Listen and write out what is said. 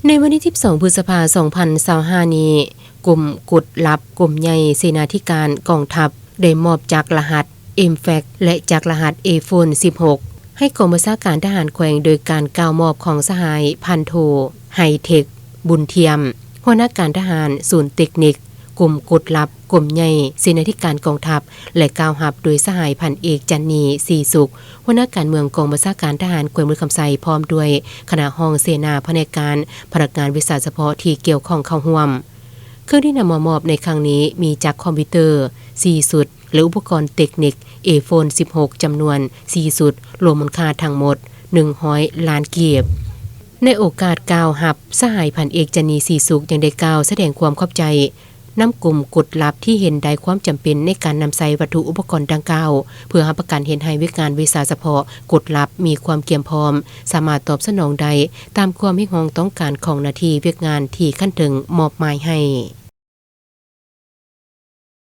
ໃນວັນທີສິບສອງ ພຶດສະພາ ສອງພັນຊາວຫ້ານີ້, ກຸ່ມກຸດລັບ ກົມໃຫຍ່ເສນາທິການກອງທັບ ໄດ້ມອບຈັກລະຫັດ ເອັມແຟັກ ແລະ ຈັກລະຫັດ ເອໂຟນສິບຫົກ ໃຫ້ກອງບັນຊາການທະຫານແຂວງ ໂດຍການກ່າວມອບຂອງສະຫາຍ ພັນໂທ ໄຮເທັກ ບຸນທຽມ ຫົວໜ້າການທະຫານ ສູນເຕັກນິກ ກຸ່ມກົດລັບ ກົມໃຫຍ່ເສນາທິການກອງທັບ ແລະ ກ່າວຮັບໂດຍສະຫາຍ ພັນເອກ ຈັນນີ ສີສຸກ ຫົວໜ້າການເມືອງກອງບັນຊາການທະຫານແຂວງບໍລິຄຳໄຊ ພ້ອມດ້ວຍຄະນະຮອງເສນາ, ພະແນກການ, ພະນັກງານວິຊາສະເພາະທີ່ກ່ຽວຂ້ອງເຂົ້າຮ່ວມ. ເຄື່ອງທີ່ນຳມາມອບໃນຄັ້ງນີ້ ມີຈັກຄອມພິວເຕີສີ່ຊຸດ ແລະ ອຸປະກອນເຕັກນິກ ເອໂຟນສິບຫົກ ຈຳນວນສີ່ຊຸດ, ລວມມູນຄ່າທັງໝົດໜຶ່ງຮ້ອຍລ້ານກີບ. ໃນໂອກາດກ່າວຮັບ, ສະຫາຍ ພັນເອກ ຈັນນີ ສີສຸກ ຍັງໄດ້ກ່າວສະແດງຄວາມຂອບໃຈນຳກຸ່ມກົດລັບທີ່ເຫັນໄດ້ຄວາມຈຳເປັນໃນການນຳໃຊ້ວັດຖຸອຸປະກອນດັ່ງກ່າວ ເພື່ອຮັບປະກັນເຮັດໃຫ້ວຽກງານວິຊາສະເພາະກົດລັບມີຄວາມກຽມພ້ອມ, ສາມາດຕອບສະໜອງໄດ້ຕາມຄວາມຮຽກຮ້ອງຕ້ອງການຂອງໜ້າທີ່ວຽກງານທີ່ຂັ້ນເທິງມອບໝາຍໃຫ້.